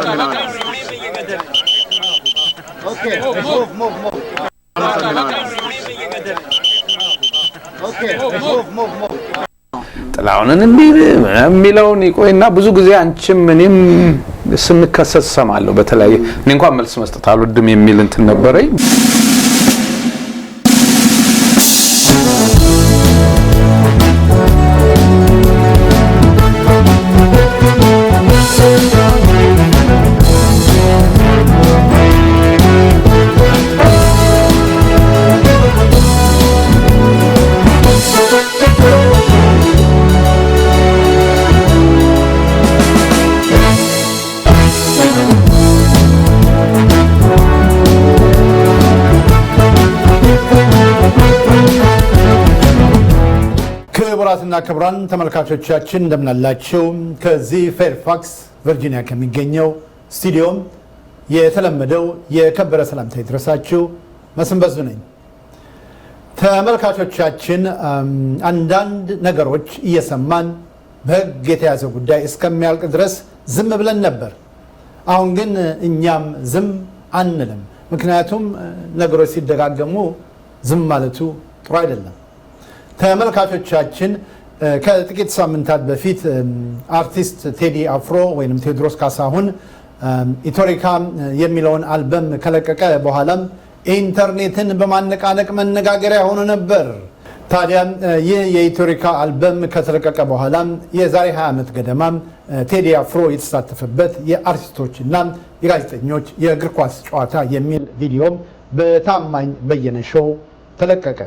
Okay, move, move, move. Okay, move, move, move. ጥላሁንን የሚለውን ይቆይና ብዙ ጊዜ አንቺም እኔም ስንከሰስ እሰማለሁ። በተለያየ እኔ እንኳን መልስ መስጠት አልወድም የሚል እንትን ነበረኝ። ክቡራትና ክቡራን ተመልካቾቻችን፣ እንደምናላችሁ። ከዚህ ፌርፋክስ ቨርጂኒያ ከሚገኘው ስቱዲዮም የተለመደው የከበረ ሰላምታ ይድረሳችሁ። መስፍን በዙ ነኝ። ተመልካቾቻችን፣ አንዳንድ ነገሮች እየሰማን በሕግ የተያዘ ጉዳይ እስከሚያልቅ ድረስ ዝም ብለን ነበር። አሁን ግን እኛም ዝም አንልም። ምክንያቱም ነገሮች ሲደጋገሙ ዝም ማለቱ ጥሩ አይደለም። ተመልካቾቻችን፣ ከጥቂት ሳምንታት በፊት አርቲስት ቴዲ አፍሮ ወይም ቴዎድሮስ ካሳሁን ኢቶሪካ የሚለውን አልበም ከለቀቀ በኋላም ኢንተርኔትን በማነቃነቅ መነጋገሪያ ሆኖ ነበር። ታዲያ ይህ የኢቶሪካ አልበም ከተለቀቀ በኋላ የዛሬ 20 ዓመት ገደማ ቴዲ አፍሮ የተሳተፈበት የአርቲስቶችና የጋዜጠኞች የእግር ኳስ ጨዋታ የሚል ቪዲዮም በታማኝ በየነ show ተለቀቀ።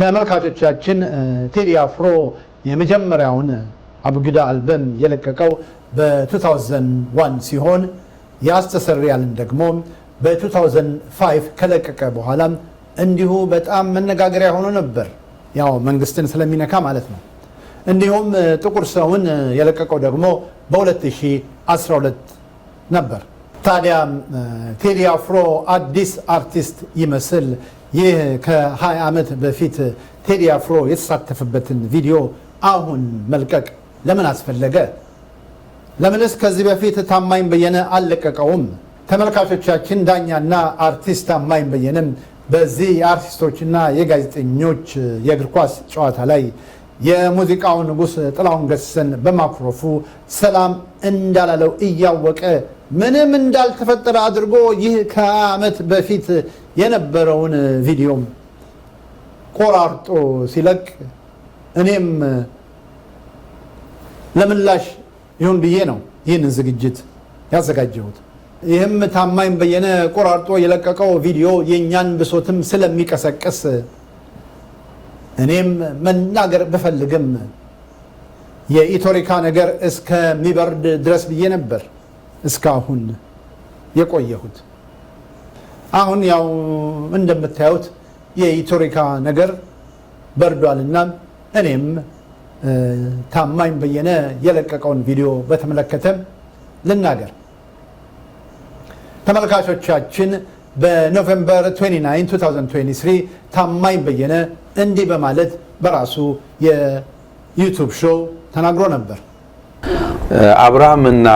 ተመልካቾቻችን፣ ቴዲ አፍሮ የመጀመሪያውን አቡጊዳ አልበም የለቀቀው በ2001 ሲሆን ያስተሰርያልን ደግሞ በ2005 ከለቀቀ በኋላ እንዲሁ በጣም መነጋገሪያ ሆኖ ነበር። ያው መንግስትን ስለሚነካ ማለት ነው። እንዲሁም ጥቁር ሰውን የለቀቀው ደግሞ በ2012 ነበር። ታዲያ ቴዲ አፍሮ አዲስ አርቲስት ይመስል ይህ ከ20 ዓመት በፊት ቴዲ አፍሮ የተሳተፈበትን ቪዲዮ አሁን መልቀቅ ለምን አስፈለገ? ለምንስ ከዚህ በፊት ታማኝ በየነ አልለቀቀውም? ተመልካቾቻችን፣ ዳኛና አርቲስት ታማኝ በየነም በዚህ የአርቲስቶችና የጋዜጠኞች የእግር ኳስ ጨዋታ ላይ የሙዚቃው ንጉሥ ጥላሁን ገሰሰን በማኩረፉ ሰላም እንዳላለው እያወቀ ምንም እንዳልተፈጠረ አድርጎ ይህ ከዓመት በፊት የነበረውን ቪዲዮም ቆራርጦ ሲለቅ እኔም ለምላሽ ይሁን ብዬ ነው ይህንን ዝግጅት ያዘጋጀሁት። ይህም ታማኝ በየነ ቆራርጦ የለቀቀው ቪዲዮ የእኛን ብሶትም ስለሚቀሰቅስ እኔም መናገር ብፈልግም የኢቶሪካ ነገር እስከሚበርድ ድረስ ብዬ ነበር እስካሁን የቆየሁት። አሁን ያው እንደምታዩት የኢቶሪካ ነገር በርዷልና እኔም ታማኝ በየነ የለቀቀውን ቪዲዮ በተመለከተ ልናገር። ተመልካቾቻችን፣ በ November 29 2023 ታማኝ በየነ እንዲህ በማለት በራሱ የ YouTube show ተናግሮ ነበር። አብርሃም እና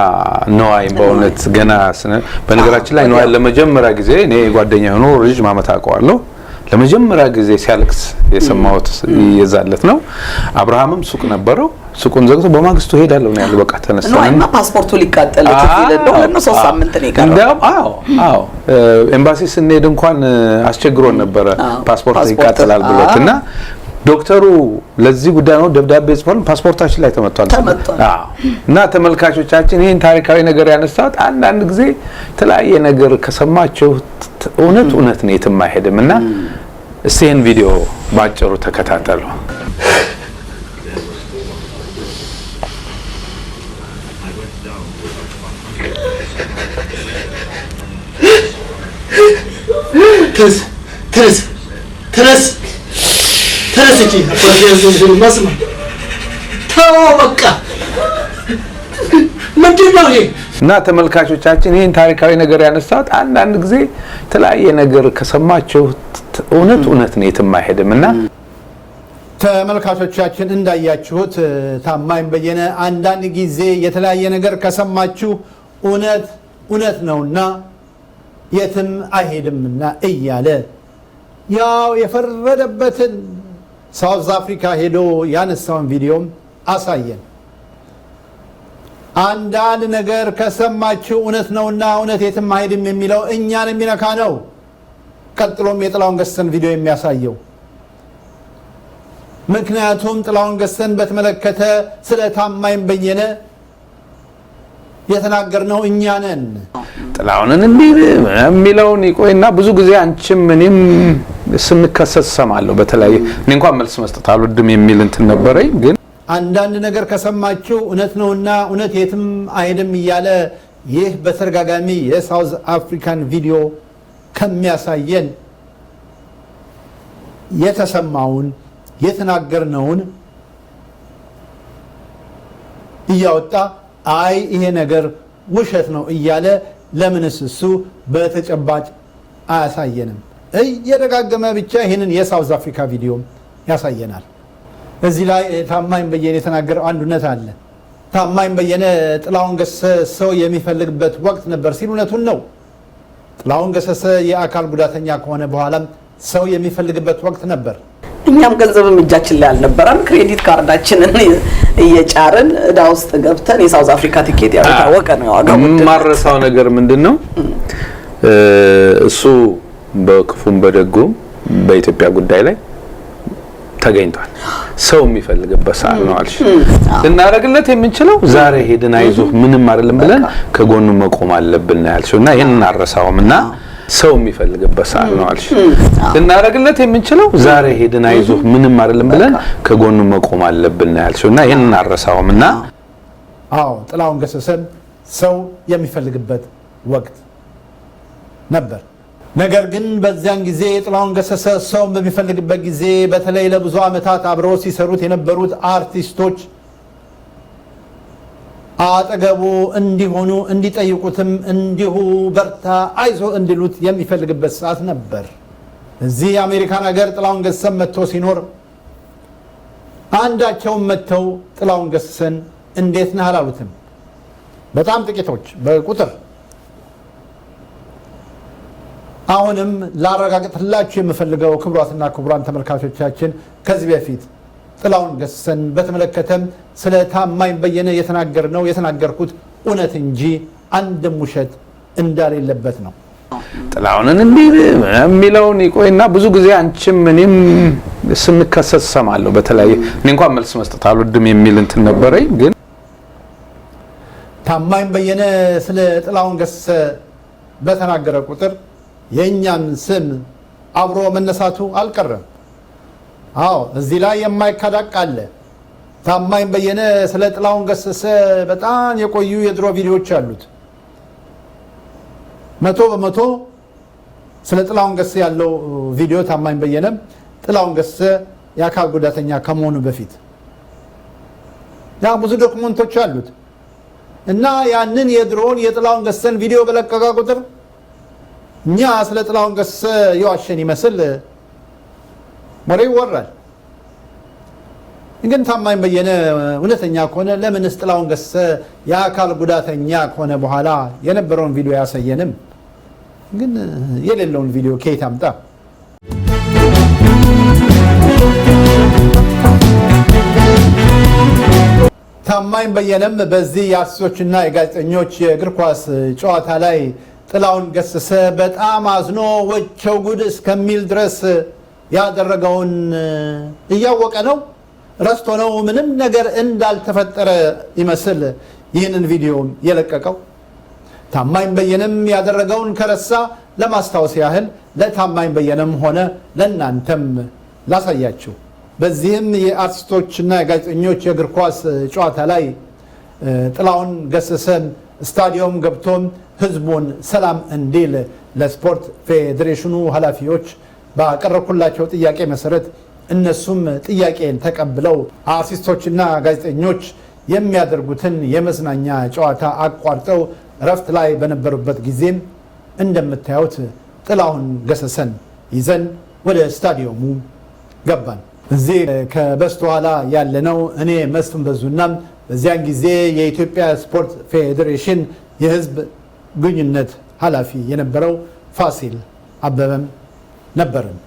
ነዋይ በእውነት ገና በነገራችን ላይ ነዋይ ለመጀመሪያ ጊዜ እኔ ጓደኛ ሆኖ ረዥም ዓመት አውቀዋለሁ። ለመጀመሪያ ጊዜ ሲያለቅስ የሰማሁት የዛለት ነው። አብርሃምም ሱቅ ነበረው፣ ሱቁን ዘግቶ በማግስቱ ሄዳለሁ ነው ያለው። በቃ ተነሳ እና ፓስፖርቱ ሊቃጠል ትዝ ይለው ነው። 3 ሳምንት ነው የቀረው። እንዲያውም አዎ አዎ ኤምባሲ ስንሄድ እንኳን አስቸግሮን ነበረ ፓስፖርት ይቃጠላል ብሎት እና ዶክተሩ ለዚህ ጉዳይ ነው ደብዳቤ ጽፏል። ፓስፖርታችን ላይ ተመቷል። አዎ እና ተመልካቾቻችን ይሄን ታሪካዊ ነገር ያነሳሁት አንዳንድ ጊዜ የተለያየ ነገር ከሰማችሁ እውነት እውነት ነው የትም አይሄድም እና እስቲ ይሄን ቪዲዮ ባጭሩ ተከታተሉ። ተነስ ተነስ ተነስ ተነስ እቺ አባቴ ተው በቃ ምንድን ነው ይሄ? እና ተመልካቾቻችን ይሄን ታሪካዊ ነገር ያነሳሁት አንዳንድ ጊዜ የተለያየ ነገር ከሰማችሁ እውነት እውነት ነው የትም አይሄድም እና ተመልካቾቻችን እንዳያችሁት ታማኝ በየነ አንዳንድ ጊዜ የተለያየ ነገር ከሰማችሁ እውነት እውነት ነውና የትም አይሄድምና እያለ ያው የፈረደበትን ሳውዝ አፍሪካ ሄዶ ያነሳውን ቪዲዮም አሳየን። አንዳንድ ነገር ከሰማችሁ እውነት ነውና እውነት የትም አይሄድም የሚለው እኛን የሚነካ ነው። ቀጥሎም የጥላሁን ገሰሰን ቪዲዮ የሚያሳየው ምክንያቱም ጥላሁን ገሰሰን በተመለከተ ስለ ታማኝ በየነ የተናገርነው እኛ ነን። ጥላሁንን የሚለውን ይቆይና ብዙ ጊዜ አንቺም እኔም ስንከሰስ እሰማለሁ። በተለያየ እኔ እንኳን መልስ መስጠት አልወድም የሚል እንትን ነበረኝ። ግን አንዳንድ ነገር ከሰማችሁ እውነት ነውና እውነት የትም አይሄድም እያለ ይህ በተደጋጋሚ የሳውዝ አፍሪካን ቪዲዮ ከሚያሳየን የተሰማውን የተናገርነውን እያወጣ አይ ይሄ ነገር ውሸት ነው እያለ ለምንስ እሱ በተጨባጭ አያሳየንም? እየደጋገመ ብቻ ይህንን የሳውዝ አፍሪካ ቪዲዮ ያሳየናል። እዚህ ላይ ታማኝ በየነ የተናገረው አንድ እውነት አለ። ታማኝ በየነ ጥላሁን ገሰሰ ሰው የሚፈልግበት ወቅት ነበር ሲል እውነቱን ነው። ጥላሁን ገሰሰ የአካል ጉዳተኛ ከሆነ በኋላም ሰው የሚፈልግበት ወቅት ነበር። እኛም ገንዘብም እጃችን ላይ አልነበረም። credit card ኣችንን እየጫርን እዳ ውስጥ ገብተን የሳውዝ አፍሪካ ቲኬት ያው የታወቀ ነው ዋጋው። የማረሳው ነገር ምንድነው? እሱ በክፉም በደጉም በኢትዮጵያ ጉዳይ ላይ ተገኝቷል። ሰው የሚፈልግበት ሰዓት ነው አልሽ። ልናደርግለት የምንችለው ዛሬ ሄድን አይዞህ ምንም አይደለም ብለን ከጎኑ መቆም አለብን ያልሽው እና ይሄንን አረሳውም እና ሰው የሚፈልግበት ሰዓት ነው አልሽ። ልናደርግለት የምንችለው ዛሬ ሄድን አይዞህ ምንም አይደለም ብለን ከጎኑ መቆም አለብን ያልሽው እና ይሄንን አረሳውም እና አዎ ጥላሁን ገሰሰን ሰው የሚፈልግበት ወቅት ነበር። ነገር ግን በዚያን ጊዜ ጥላሁን ገሰሰ ሰው በሚፈልግበት ጊዜ በተለይ ለብዙ ዓመታት አብረው ሲሰሩት የነበሩት አርቲስቶች አጠገቡ እንዲሆኑ እንዲጠይቁትም እንዲሁ በርታ አይዞ እንዲሉት የሚፈልግበት ሰዓት ነበር። እዚህ የአሜሪካን ሀገር ጥላሁን ገሰሰን መጥቶ ሲኖር አንዳቸውም መጥተው ጥላሁን ገሰሰን እንዴት ነህ አላሉትም። በጣም ጥቂቶች በቁጥር። አሁንም ላረጋግጥላችሁ የምፈልገው ክቡራትና ክቡራን ተመልካቾቻችን ከዚህ በፊት ጥላሁን ገሰሰን በተመለከተም ስለ ታማኝ በየነ የተናገርነው የተናገርኩት እውነት እንጂ አንድም ውሸት እንዳሌለበት ነው። ጥላሁንን የሚለውን ይቆይና ብዙ ጊዜ አንቺም እኔም ስንከሰስ እሰማለሁ። በተለያየ እኔ እንኳን መልስ መስጠት አልወድም የሚል እንትን ነበረኝ። ግን ታማኝ በየነ ስለ ጥላሁን ገሰሰ በተናገረ ቁጥር የኛን ስም አብሮ መነሳቱ አልቀረም። አዎ እዚህ ላይ የማይካድ አለ። ታማኝ በየነ ስለ ጥላሁን ገሰሰ በጣም የቆዩ የድሮ ቪዲዮዎች አሉት። 100% ስለ ጥላሁን ገሰሰ ያለው ቪዲዮ ታማኝ በየነ ጥላሁን ገሰሰ የአካል ጉዳተኛ ከመሆኑ በፊት ያ ብዙ ዶክመንቶች አሉት እና ያንን የድሮውን የጥላሁን ገሰሰን ቪዲዮ በለቀቀ ቁጥር እኛ ስለ ጥላሁን ገሰሰ የዋሸን ይመስል ወሬ ይወራል። ግን ታማኝ በየነ እውነተኛ ከሆነ ለምንስ ጥላሁን ገሰሰ የአካል ጉዳተኛ ከሆነ በኋላ የነበረውን ቪዲዮ ያሳየንም? ግን የሌለውን ቪዲዮ ከየት አምጣ? ታማኝ በየነም በዚህ የአርቲስቶችና የጋዜጠኞች የእግር ኳስ ጨዋታ ላይ ጥላሁን ገሰሰ በጣም አዝኖ ወቸው ጉድ እስከሚል ድረስ ያደረገውን እያወቀ ነው፣ ረስቶ ነው፣ ምንም ነገር እንዳልተፈጠረ ይመስል ይህንን ቪዲዮ የለቀቀው። ታማኝ በየነም ያደረገውን ከረሳ ለማስታወስ ያህል ለታማኝ በየነም ሆነ ለእናንተም ላሳያችሁ። በዚህም የአርቲስቶችና የጋዜጠኞች የእግር ኳስ ጨዋታ ላይ ጥላሁን ገሰሰን ስታዲየም ገብቶም ህዝቡን ሰላም እንዲል ለስፖርት ፌዴሬሽኑ ኃላፊዎች ባቀረብኩላቸው ጥያቄ መሰረት እነሱም ጥያቄን ተቀብለው አርቲስቶችና ጋዜጠኞች የሚያደርጉትን የመዝናኛ ጨዋታ አቋርጠው እረፍት ላይ በነበሩበት ጊዜም እንደምታዩት ጥላሁን ገሰሰን ይዘን ወደ ስታዲየሙ ገባን። እዚህ ከበስተኋላ ያለነው እኔ መስፍን በዙና በዚያን ጊዜ የኢትዮጵያ ስፖርት ፌዴሬሽን የህዝብ ግንኙነት ኃላፊ የነበረው ፋሲል አበበም ነበርን።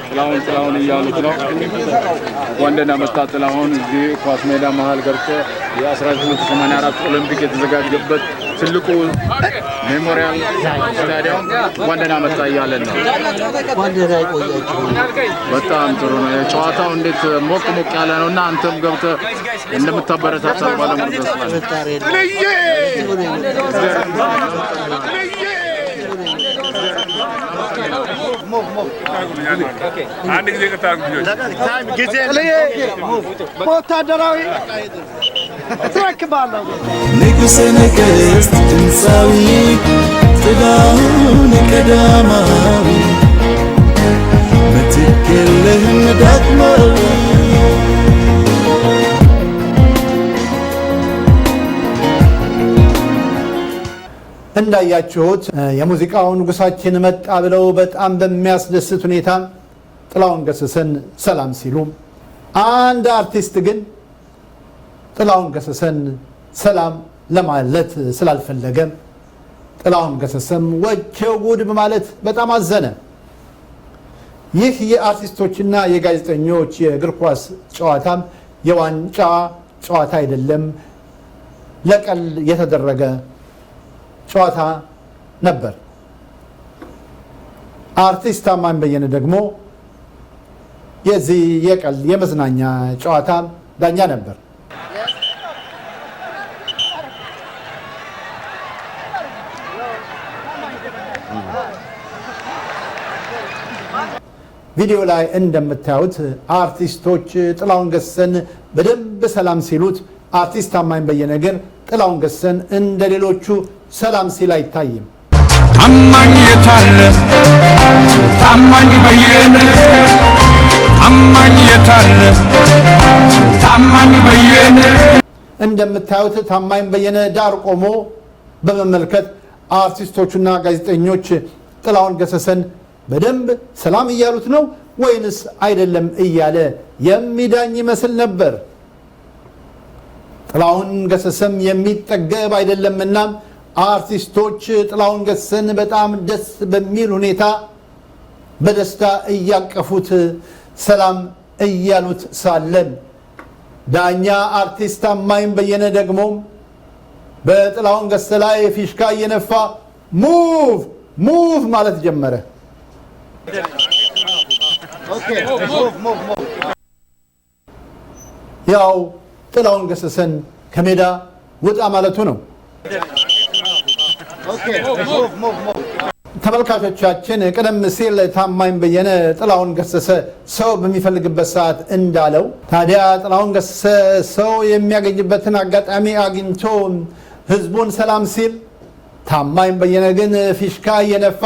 ጥላሁን ጥላሁን እያሉት ነው። እንኳን ደህና መጣ ጥላሁን። እዚህ ኳስ ሜዳ መሀል ገብቶ የ1984 ኦሎምፒክ የተዘጋጀበት ትልቁ ሜሞሪያል ስታዲየም እንኳን ደህና መጣ እያለን ነው። በጣም ጥሩ ነው። የጨዋታው እንዴት ሞቅ ሞቅ ያለ ነው እና አንተም ገብተህ እንደምታበረታታ ባለሙሉ ተስፋ ነኝ። በወታደራዊ ትረክባለሁ። ንጉሠ ነገሥት ድምፃዊ ጥላሁን ቀዳማዊ ምትክ የለህም ዳግማዊ። እንዳያችሁት የሙዚቃው ንጉሳችን መጣ ብለው በጣም በሚያስደስት ሁኔታ ጥላሁን ገሰሰን ሰላም ሲሉ፣ አንድ አርቲስት ግን ጥላሁን ገሰሰን ሰላም ለማለት ስላልፈለገ ጥላሁን ገሰሰም ወቸው ጉድ በማለት በጣም አዘነ። ይህ የአርቲስቶችና የጋዜጠኞች የእግር ኳስ ጨዋታም የዋንጫ ጨዋታ አይደለም፣ ለቀልድ የተደረገ ጨዋታ ነበር። አርቲስት ታማኝ በየነ ደግሞ የዚህ የቀልድ የመዝናኛ ጨዋታ ዳኛ ነበር። ቪዲዮ ላይ እንደምታዩት አርቲስቶች ጥላሁን ገሰሰን በደንብ ሰላም ሲሉት፣ አርቲስት ታማኝ በየነ ግን ጥላሁን ገሰሰን እንደ ሌሎቹ ሰላም ሲል አይታይም። ታማኝ የታለ? ታማኝ በየነ፣ ታማኝ የታለ? ታማኝ በየነ። እንደምታዩት ታማኝ በየነ ዳር ቆሞ በመመልከት አርቲስቶቹና ጋዜጠኞች ጥላሁን ገሰሰን በደንብ ሰላም እያሉት ነው። ወይንስ አይደለም እያለ የሚዳኝ ይመስል ነበር። ጥላሁን ገሰሰም የሚጠገብ አይደለምና አርቲስቶች ጥላሁን ገሰሰን በጣም ደስ በሚል ሁኔታ በደስታ እያቀፉት ሰላም እያሉት ሳለን ዳኛ አርቲስት ታማኝ በየነ ደግሞ በጥላሁን ገሰሰ ላይ ፊሽካ እየነፋ move move ማለት ጀመረ። ያው ጥላሁን ገሰሰን ከሜዳ ውጣ ማለቱ ነው። ተመልካቾቻችን፣ ቀደም ሲል ታማኝ በየነ ጥላሁን ገሰሰ ሰው በሚፈልግበት ሰዓት እንዳለው፣ ታዲያ ጥላሁን ገሰሰ ሰው የሚያገኝበትን አጋጣሚ አግኝቶ ህዝቡን ሰላም ሲል፣ ታማኝ በየነ ግን ፊሽካ እየነፋ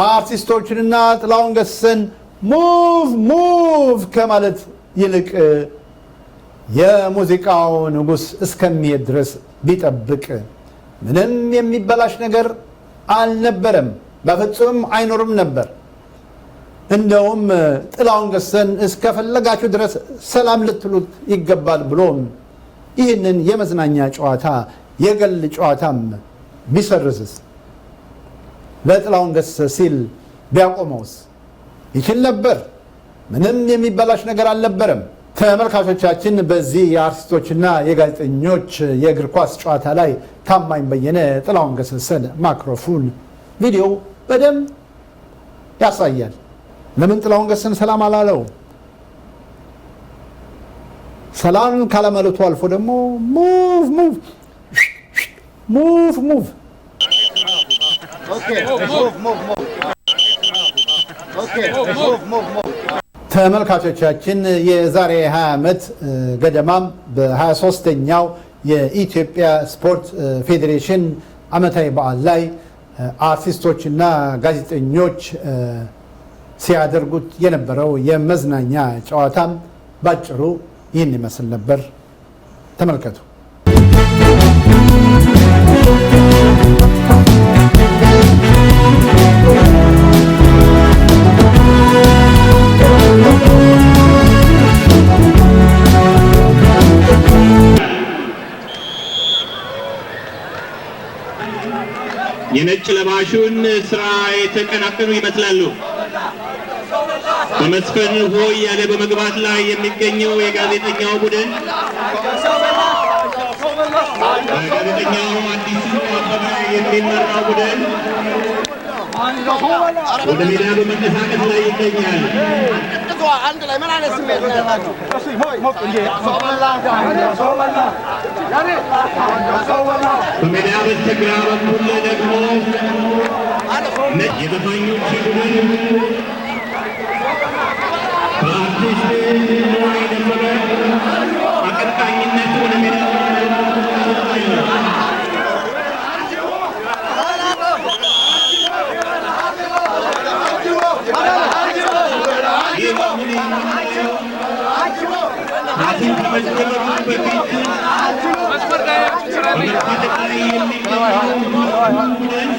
አርቲስቶችንና ጥላሁን ገሰሰን move move ከማለት ይልቅ የሙዚቃው ንጉሥ እስከሚሄድ ድረስ ቢጠብቅ ምንም የሚበላሽ ነገር አልነበረም፣ በፍጹም አይኖርም ነበር። እንደውም ጥላሁን ገሰሰን እስከፈለጋችሁ ድረስ ሰላም ልትሉት ይገባል ብሎ ይህንን የመዝናኛ ጨዋታ የግል ጨዋታም ቢሰርዝስ፣ ለጥላሁን ገሰሰ ሲል ቢያቆመውስ ይችል ነበር። ምንም የሚበላሽ ነገር አልነበረም። ተመልካቾቻችን፣ በዚህ የአርቲስቶችና የጋዜጠኞች የእግር ኳስ ጨዋታ ላይ ታማኝ በየነ ጥላሁን ገሰሰን ማክሮፉን ቪዲዮ በደንብ ያሳያል። ለምን ጥላሁን ገሰሰን ሰላም አላለው? ሰላም ካለማለቱ አልፎ ደግሞ move move move move። ተመልካቾቻችን፣ የዛሬ 20 ዓመት ገደማም በ23ኛው የኢትዮጵያ ስፖርት ፌዴሬሽን ዓመታዊ በዓል ላይ አርቲስቶችና ጋዜጠኞች ሲያደርጉት የነበረው የመዝናኛ ጨዋታም ባጭሩ ይህን ይመስል ነበር። ተመልከቱ። የነጭ ለባሹን ስራ የተቀናቀኑ ይመስላሉ። በመስፍን ሆይ ያለ በመግባት ላይ የሚገኘው የጋዜጠኛው ቡድን፣ በጋዜጠኛው አዲሱ አበበ የሚመራው ቡድን ወደ ሜዳ በመንቀሳቀስ ላይ ይገኛል። አንድ ላይ ምን አይነት ስሜት ነው ያላችሁ? በሜዳ በስተግራ በኩል ደግሞ የዘፋኞች ቡድን በአርቲስት ንዋይ ደበበ አቀንቃኝነት ወደ ሜዳ። ይህ አሁን የምናየው ኳስን ከመጀመሩ በፊት በመታጠቅ ላይ የሚገኘው ቡድን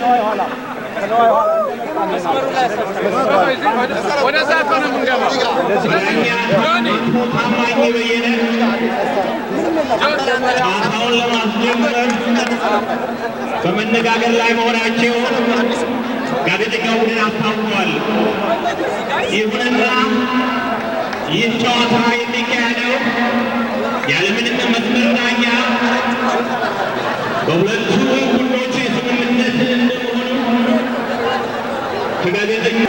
በዳኛ ታማኝ በየነ ጨዋታውን ለማስጀመር በመነጋገር ላይ መሆናቸውን ጋዜጠኛው ቡድን አስታውቋል። ይሁንና ይህ ጨዋታ የሚካሄደው ያለምንም መስመር ዳኛ በሁለቱ ቡድኖች ስምምነት እንደመሆኑ ከጋዜጠኞ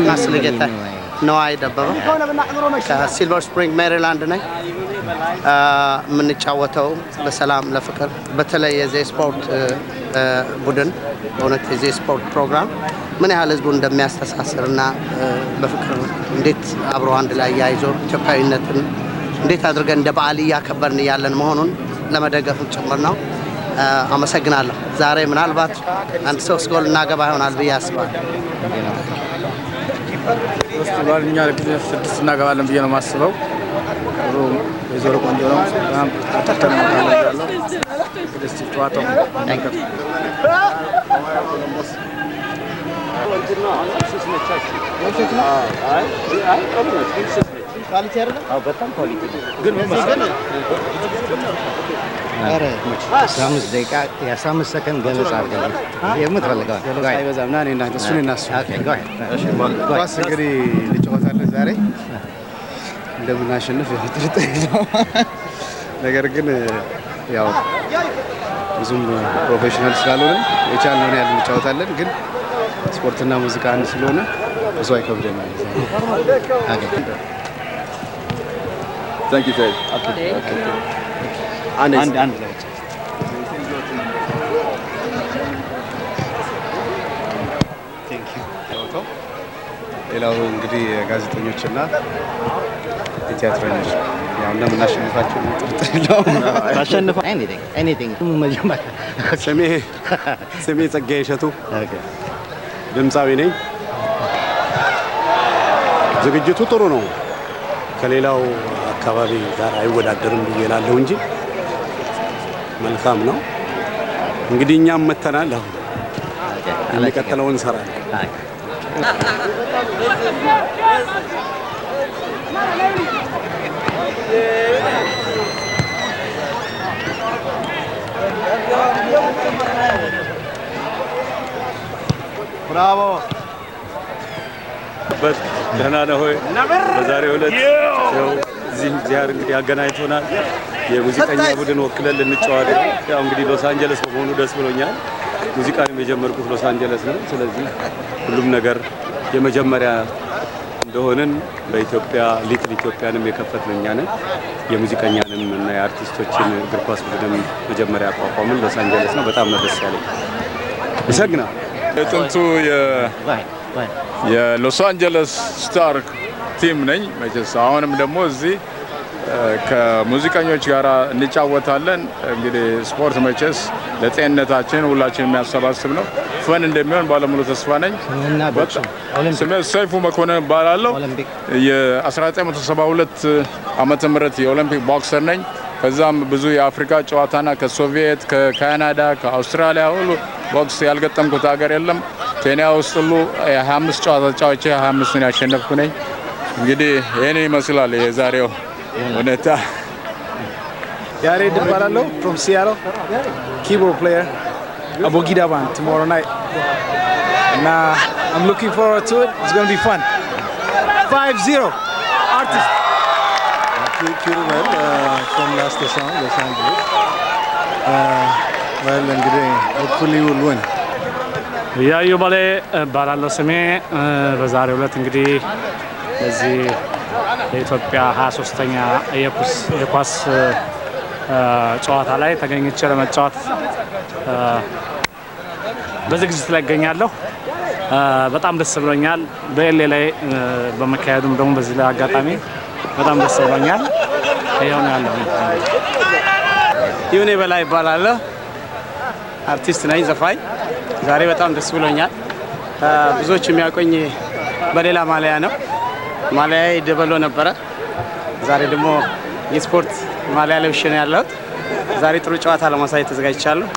ማስልጌታ ነዋይ ደበበ ከሲልቨር ስፕሪንግ ሜሪላንድ ነኝ። የምንጫወተው ለሰላም ለፍቅር፣ በተለይ የዚህ ስፖርት ቡድን በእውነት የዚህ ስፖርት ፕሮግራም ምን ያህል ህዝቡን እንደሚያስተሳስርና በፍቅር እንዴት አብሮ አንድ ላይ ያይዞ ኢትዮጵያዊነትን እንዴት አድርገን እንደ በዓል እያከበርን እያለን መሆኑን ለመደገፍ ጭምር ነው። አመሰግናለሁ። ዛሬ ምናልባት አንድ ሶስት ጎል እናገባ ይሆናል ብዬ አስባለሁ። ሶስት ጎል እኛ ስድስት እናገባለን ብዬ ነው የማስበው። ጥሩ የዞረ ቆንጆ ነው። በጣም አጥርተን ያለው እንግዲህ እስኪ ጨዋታው እንመልከት። አስራ አምስት ደቂቃ የ15 ሰከንድ ገለጻ አድርገን የምትፈልገው። አይበዛም። ና እኔና እሱን እና እሱ ኳስ እንግዲህ እንጫወታለን ዛሬ። እንደምናሸንፍ ያው ጥርጥር የለውም። ነገር ግን ያው ብዙም professional ስላልሆነ የቻልነውን ያህል እንጫወታለን። ግን ስፖርትና ሙዚቃ አንድ ስለሆነ ብዙ አይከብደንም። Thank you, Ted. Okay. አንድ አንድ ላይ ብቻ። Thank you። ሌላው እንግዲህ የጋዜጠኞችና የቲያትረኞች ያው እንደምናሸንፋቸው ጥርጥር የለውም። Anything, anything. መጀመሪያ ስሜ ጸጋዬ እሸቱ ድምፃዊ ነኝ። ዝግጅቱ ጥሩ ነው። ከሌላው አካባቢ ጋር አይወዳደርም ብዬ እላለሁ እንጂ መልካም ነው። እንግዲህ እኛም መተናል። አሁን የሚቀጥለውን እንሰራለን። ብራቮ። በት ደህና ነህ ሆይ? በዛሬው ዕለት ያው እዚህ እግዚአብሔር እንግዲህ አገናኝቶናል። የሙዚቀኛ ቡድን ወክለን ልንጫወት ነው። ያው እንግዲህ ሎስ አንጀለስ በመሆኑ ደስ ብሎኛል። ሙዚቃንም የጀመርኩት ሎስ አንጀለስ ነው። ስለዚህ ሁሉም ነገር የመጀመሪያ እንደሆንን በኢትዮጵያ Little ኢትዮጵያንም የከፈትን እኛ ነን። የሙዚቀኛንም እና የአርቲስቶችን እግር ኳስ ቡድንም መጀመሪያ ያቋቋምን ሎስ አንጀለስ ነው። በጣም ነው ደስ ያለኝ። አመሰግናለሁ። የጥንቱ የሎስ አንጀለስ Star team ነኝ። መቼስ አሁንም ደግሞ እዚህ ከሙዚቀኞች ጋር እንጫወታለን። እንግዲህ ስፖርት መቼስ ለጤንነታችን ሁላችን የሚያሰባስብ ነው። Fun እንደሚሆን ባለሙሉ ተስፋ ነኝ። ስሜ ሰይፉ መኮንን እባላለሁ። የ1972 ዓመተ ምህረት የኦሎምፒክ boxer ነኝ። ከዛም ብዙ የአፍሪካ ጨዋታና ከሶቪየት፣ ከካናዳ፣ ከአውስትራሊያ ሁሉ ቦክስ ያልገጠምኩት ሀገር የለም። ኬንያ ውስጥ ሁሉ የ25 ጨዋታ ተጫውቼ 25ን ያሸነፍኩ ነኝ። እንግዲህ ይህን ይመስላል የዛሬው ሁኔታ። ያሬድ እባላለሁ from Seattle, keyboard player, Abugida Band tomorrow night, and I'm looking forward to it. It's going to be fun. 5-0 artist. Kirubel from Last Song, Los Angeles. Well, እንግዲህ hopefully we'll win. እያዩ በሌ እባላለሁ ስሜ። በዛሬው ዕለት እንግዲህ ለዚህ የኢትዮጵያ 23ኛ የኳስ ጨዋታ ላይ ተገኝቼ ለመጫወት በዝግጅት ላይ እገኛለሁ። በጣም ደስ ብሎኛል። በ LA ላይ በመካሄዱም ደግሞ በዚህ ላይ አጋጣሚ በጣም ደስ ብሎኛል። ይኸው ነው ያለው። ይሁኔ በላይ እባላለሁ። አርቲስት ነኝ፣ ዘፋኝ። ዛሬ በጣም ደስ ብሎኛል። ብዙዎች የሚያውቁኝ በሌላ ማሊያ ነው። ማሊያዬ ደበሎ ነበረ። ዛሬ ደግሞ የስፖርት ማሊያ ለብሼ ነው ያለሁት። ዛሬ ጥሩ ጨዋታ ለማሳየት ተዘጋጅቻለሁ።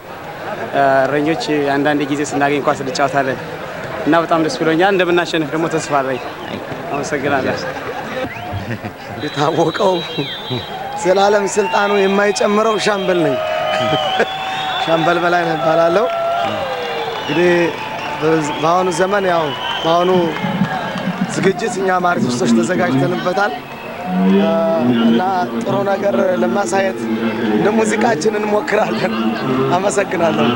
እረኞች አንዳንድ ጊዜ ስናገኝ ኳስ እንጫወታለን እና በጣም ደስ ብሎኛል። እንደምናሸንፍ ደግሞ ተስፋ አለኝ። አመሰግናለሁ። የታወቀው ዘላለም ስልጣኑ የማይጨምረው ሻምበል ነኝ። ሻምበል በላይነህ እባላለሁ። እንግዲህ በአሁኑ ዘመን ያው በአሁኑ ዝግጅት እኛም አርቲስቶች ተዘጋጅተንበታል እና ጥሩ ነገር ለማሳየት እንደ ሙዚቃችን እንሞክራለን። አመሰግናለሁ።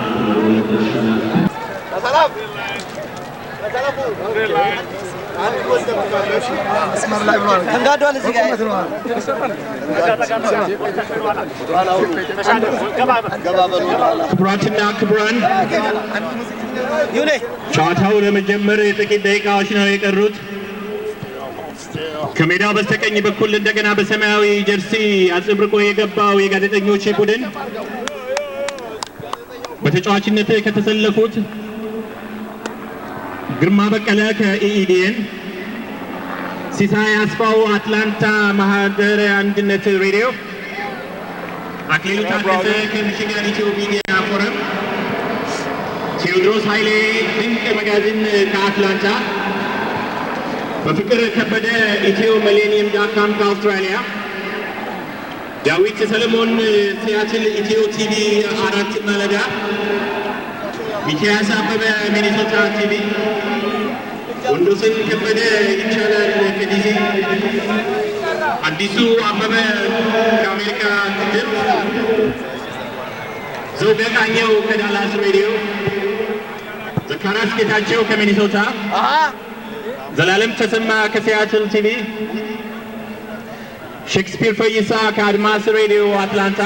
ክቡራትና ክቡራን፣ ጨዋታው ለመጀመር የጥቂት ደቂቃዎች ነው የቀሩት። ከሜዳው በስተቀኝ በኩል እንደገና በሰማያዊ ጀርሲ አጽብርቆ የገባው የጋዜጠኞች ቡድን በተጫዋችነት ከተሰለፉት ግርማ በቀለ ከኢኢዲኤን፣ ሲሳይ አስፋው አትላንታ ማህደረ አንድነት ሬዲዮ፣ አክሊሉ ታደሰ ከሚሽጋን ኢትዮ ሚዲያ ፎረም፣ ቴዎድሮስ ኃይሌ ድንቅ magazine ከአትላንታ፣ በፍቅር ከበደ ethioMillennium.com ከአውስትራሊያ፣ ዳዊት ሰለሞን ሲያትል ኢትዮ ቲቪ 4 ማለዳ፣ ሚኪያስ አበበ ሚኒሶታ ቲቪ፣ ወንዶሰን ከበደ ይቻላል ከዲሲ፣ አዲሱ አበበ ከአሜሪካ ድምፅ፣ ዘውገ ቃኘው ከዳላስ ሬዲዮ፣ ዘካራስ ጌታቸው ከሚኒሶታ፣ ዘላለም ተሰማ ከሲያትል ቲቪ፣ ሼክስፒር ፈይሳ ከአድማስ ሬዲዮ አትላንታ፣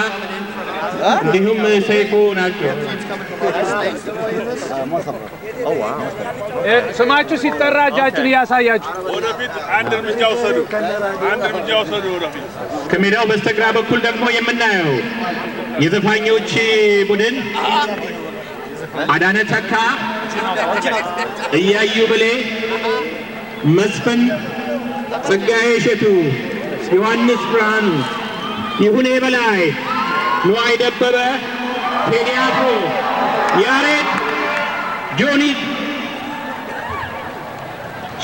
እንዲሁም ሰይፉ ናቸው። ስማችሁ ሲጠራ እጃችሁን እያሳያችሁ ወደፊት አንድ እርምጃ ውሰዱ። አንድ እርምጃ ውሰዱ ወደፊት። ከሜዳው በስተግራ በኩል ደግሞ የምናየው የዘፋኞች ቡድን አዳነ ተካ፣ እያዩ ብሌ፣ መስፍን ጸጋዬ፣ እሸቱ፣ ዮሐንስ ብርሃኑ፣ ይሁኔ በላይ፣ ንዋይ ደበበ፣ ቴዲ አፍሮ፣ ያሬድ ጆኒ፣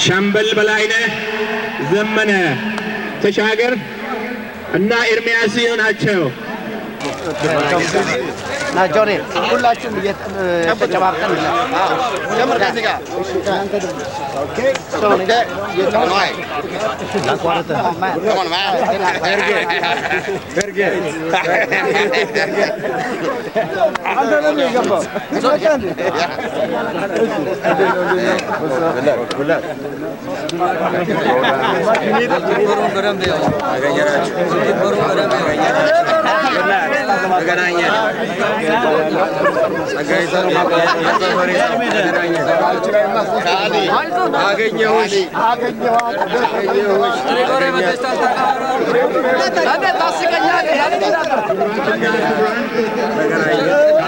ሻምበል በላይነህ ዘመነ፣ ተሻገር እና ኤርሚያስ ናቸው። ና ጆኒ፣ ሁላችሁም ተጨባብጠን ጀምር ከዚህ ጋር። Come on, man. Very good. አንተ ለምን የገባው?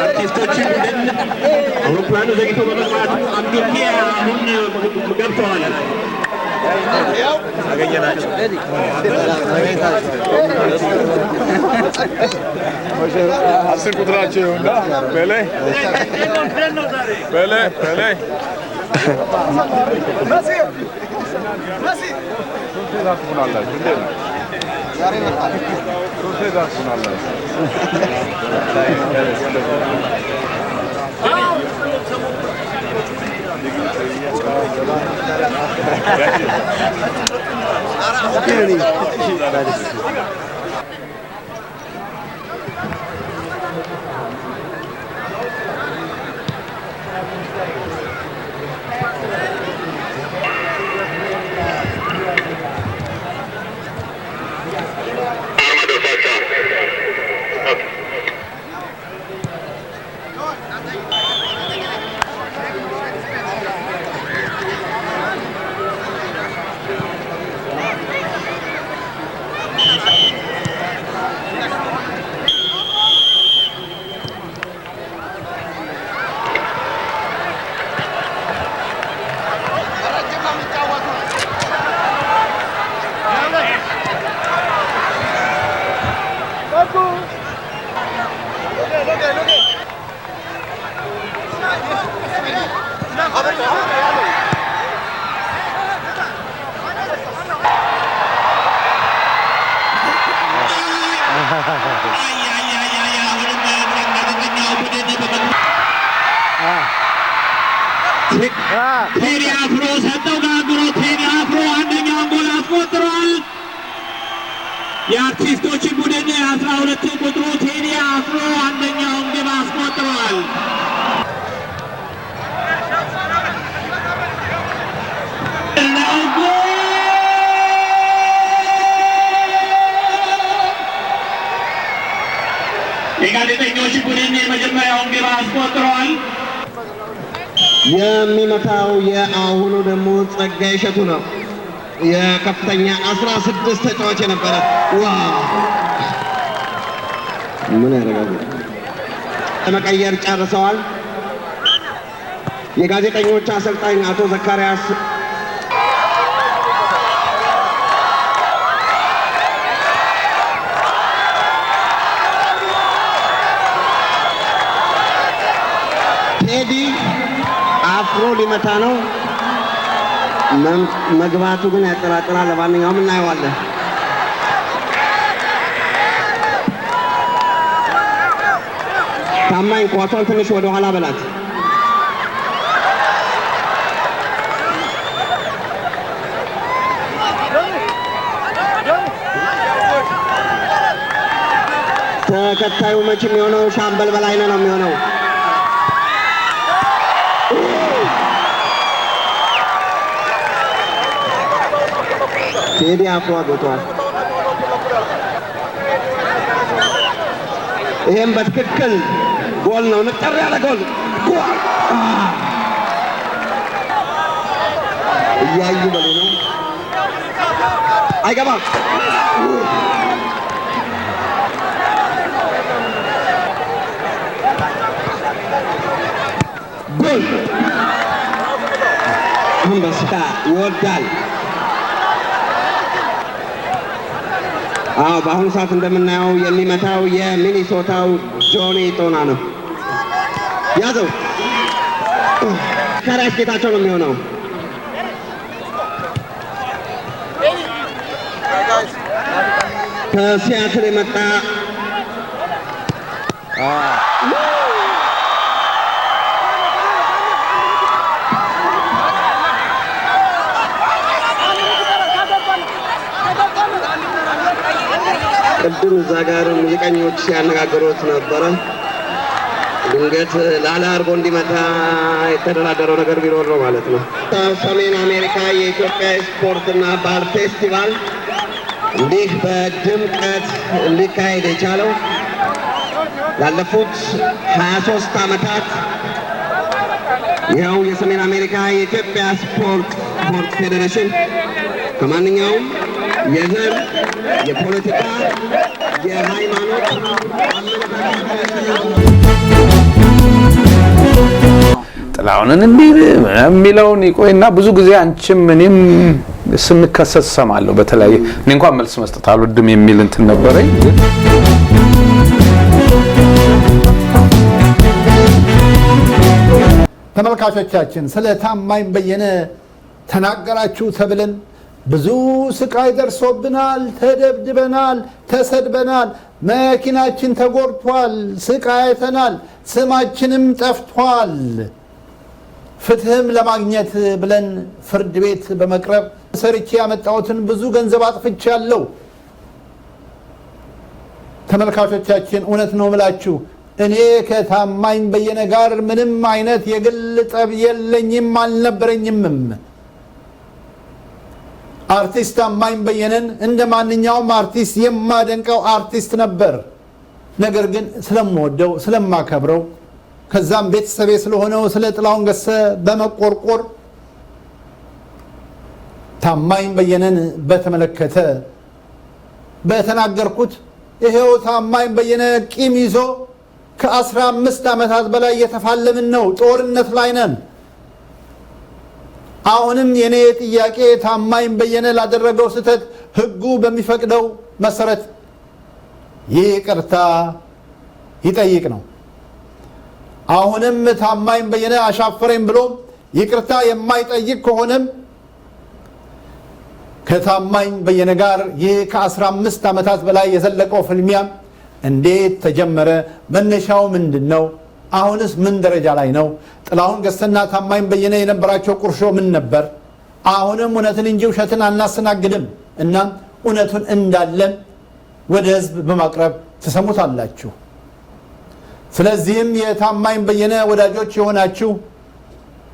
አርቲስቶች ቡድን አውሮፕላኑ ዘግይቶ በመግባቱ አብዱኪያ አሁን ገብተዋል። 10 ቁጥራቸው ይሁንና በሌ በሌ በሌ ቴዲ አፍሮ ሰጠው ጋግሮ ቴዲ አፍሮ አንደኛውን ጎል አስቆጥሯል። የአርቲስቶች ቡድን 12 ቁጥሩ ቴዲ አፍሮ አንደኛውን ግብ አስቆጥሯል። የጋዜጠኞች ቡድን የመጀመሪያውን ግብ አስቆጥሯል። የሚመታው የአሁኑ ደግሞ ጸጋዬ እሸቱ ነው። የከፍተኛ 16 ተጫዋች የነበረ wow! ምን ያደርጋል? ለመቀየር ጨርሰዋል። የጋዜጠኞች አሰልጣኝ አቶ ዘካርያስ ቴዲ አፍሮ ሊመታ ነው። መግባቱ ግን ያጠራጥራል። ለማንኛውም እናየዋለን። ታማኝ ኳሷን ትንሽ ወደ ኋላ በላት። ተከታዩ መች የሚሆነው ሻምበል በላይነህ ነው የሚሆነው። ቴዲ አፍሮ አግብቷል። ይህም በትክክል ጎል ነው። ንጥር ያለ ጎል ጎል እያዩ በሉ ነው። አይገባም። ጎል አንበሳ ይወዳል። አዎ በአሁኑ ሰዓት እንደምናየው የሚመታው የሚኒሶታው ጆኒ ጦና ነው። ያዘው። ከራስ ጌታቸው ነው የሚሆነው። ከሲያትል የመጣ ቅድም እዛ ጋር ሙዚቀኞች ሲያነጋግሩት ነበረ። ድንገት ላላ አድርጎ እንዲመታ የተደራደረው ነገር ቢኖር ነው ማለት ነው። ሰሜን አሜሪካ የኢትዮጵያ ስፖርትና ባህል ፌስቲቫል እንዲህ በድምቀት ሊካሄድ የቻለው ላለፉት 23 ዓመታት ይኸው የሰሜን አሜሪካ የኢትዮጵያ ስፖርት ፌዴሬሽን ከማንኛውም የዘር፣ የፖለቲካ፣ የሃይማኖት ጥላሁንን የሚለውን ይቆይና ብዙ ጊዜ አንቺም እኔም ስንከሰስ እሰማለሁ። በተለያየ እኔ እንኳን መልስ መስጠት አልወድም የሚል እንትን ነበረኝ። ግን ተመልካቾቻችን ስለ ታማኝ በየነ ተናገራችሁ ተብለን ብዙ ስቃይ ደርሶብናል። ተደብድበናል፣ ተሰድበናል፣ መኪናችን ተጎድቷል፣ ስቃይ አይተናል፣ ስማችንም ጠፍቷል። ፍትህም ለማግኘት ብለን ፍርድ ቤት በመቅረብ ሰርቼ ያመጣሁትን ብዙ ገንዘብ አጥፍቻለሁ። ተመልካቾቻችን እውነት ነው ምላችሁ እኔ ከታማኝ በየነ ጋር ምንም አይነት የግል ጠብ የለኝም፣ አልነበረኝምም። አርቲስት ታማኝ በየነን እንደ ማንኛውም አርቲስት የማደንቀው አርቲስት ነበር። ነገር ግን ስለምወደው ስለማከብረው ከዛም ቤተሰቤ ስለሆነው ስለ ጥላሁን ገሰሰ በመቆርቆር ታማኝ በየነን በተመለከተ በተናገርኩት ይሄው ታማኝ በየነ ቂም ይዞ ከ15 ዓመታት በላይ እየተፋለምን ነው። ጦርነት ላይ ነን። አሁንም የኔ ጥያቄ ታማኝ በየነ ላደረገው ስህተት ሕጉ በሚፈቅደው መሰረት ይቅርታ ይጠይቅ ነው። አሁንም ታማኝ በየነ አሻፈረኝ ብሎ ይቅርታ የማይጠይቅ ከሆነም ከታማኝ በየነ ጋር ይህ ከ15 ዓመታት በላይ የዘለቀው ፍልሚያ እንዴት ተጀመረ? መነሻው ምንድን ነው? አሁንስ ምን ደረጃ ላይ ነው? ጥላሁን ገሰሰና ታማኝ በየነ የነበራቸው ቁርሾ ምን ነበር? አሁንም እውነትን እንጂ ውሸትን አናስተናግድም። እናም እውነቱን እንዳለን ወደ ህዝብ በማቅረብ ትሰሙታላችሁ። ስለዚህም የታማኝ በየነ ወዳጆች የሆናችሁ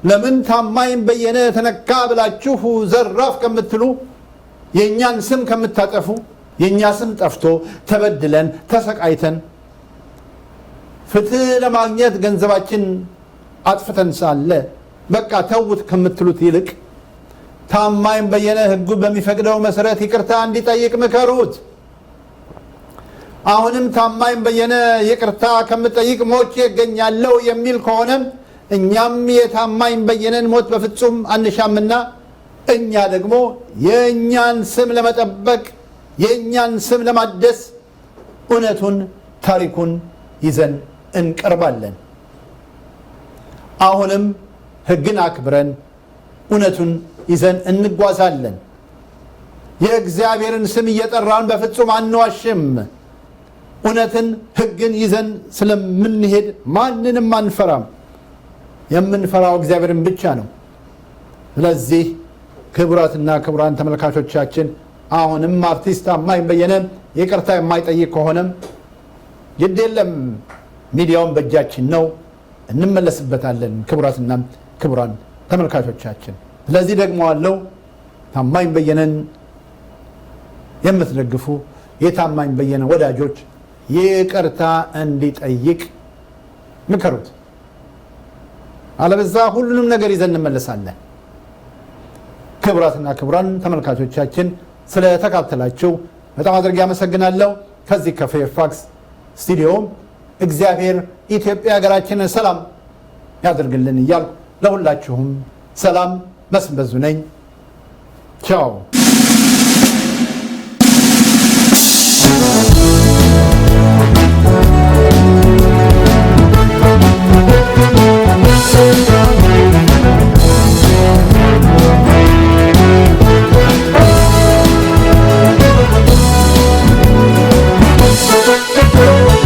ለምን ታማኝ በየነ ተነካ ብላችሁ ዘራፍ ከምትሉ፣ የእኛን ስም ከምታጠፉ፣ የእኛ ስም ጠፍቶ ተበድለን ተሰቃይተን ፍትህ ለማግኘት ገንዘባችን አጥፍተን ሳለ በቃ ተውት ከምትሉት ይልቅ ታማኝ በየነ ህጉ በሚፈቅደው መሰረት ይቅርታ እንዲጠይቅ ምከሩት። አሁንም ታማኝ በየነ ይቅርታ ከምጠይቅ ሞቼ እገኛለሁ የሚል ከሆነ እኛም የታማኝ በየነን ሞት በፍጹም አንሻምና እኛ ደግሞ የእኛን ስም ለመጠበቅ፣ የእኛን ስም ለማደስ እውነቱን ታሪኩን ይዘን እንቀርባለን። አሁንም ህግን አክብረን እውነቱን ይዘን እንጓዛለን። የእግዚአብሔርን ስም እየጠራን በፍጹም አንዋሽም። እውነትን ህግን ይዘን ስለምንሄድ ማንንም አንፈራም። የምንፈራው እግዚአብሔርን ብቻ ነው። ስለዚህ ክቡራትና ክቡራን ተመልካቾቻችን፣ አሁንም አርቲስት ታማኝ በየነ ይቅርታ የማይጠይቅ ከሆነም ግድ የለም፣ ሚዲያውን በእጃችን ነው፣ እንመለስበታለን። ክቡራትና ክቡራን ተመልካቾቻችን፣ ስለዚህ ደግሞ አለው ታማኝ በየነን የምትደግፉ የታማኝ በየነ ወዳጆች ይቅርታ እንዲጠይቅ ምከሩት። አለበዛ ሁሉንም ነገር ይዘን እንመለሳለን። ክቡራትና ክቡራን ተመልካቾቻችን፣ ስለተካተላችሁ በጣም አድርጌ አመሰግናለሁ። ከዚህ ከፌርፋክስ ስቱዲዮ እግዚአብሔር ኢትዮጵያ ሀገራችንን ሰላም ያደርግልን እያልኩ ለሁላችሁም ሰላም። መስፍን በዙ ነኝ። ቻው። Thank you.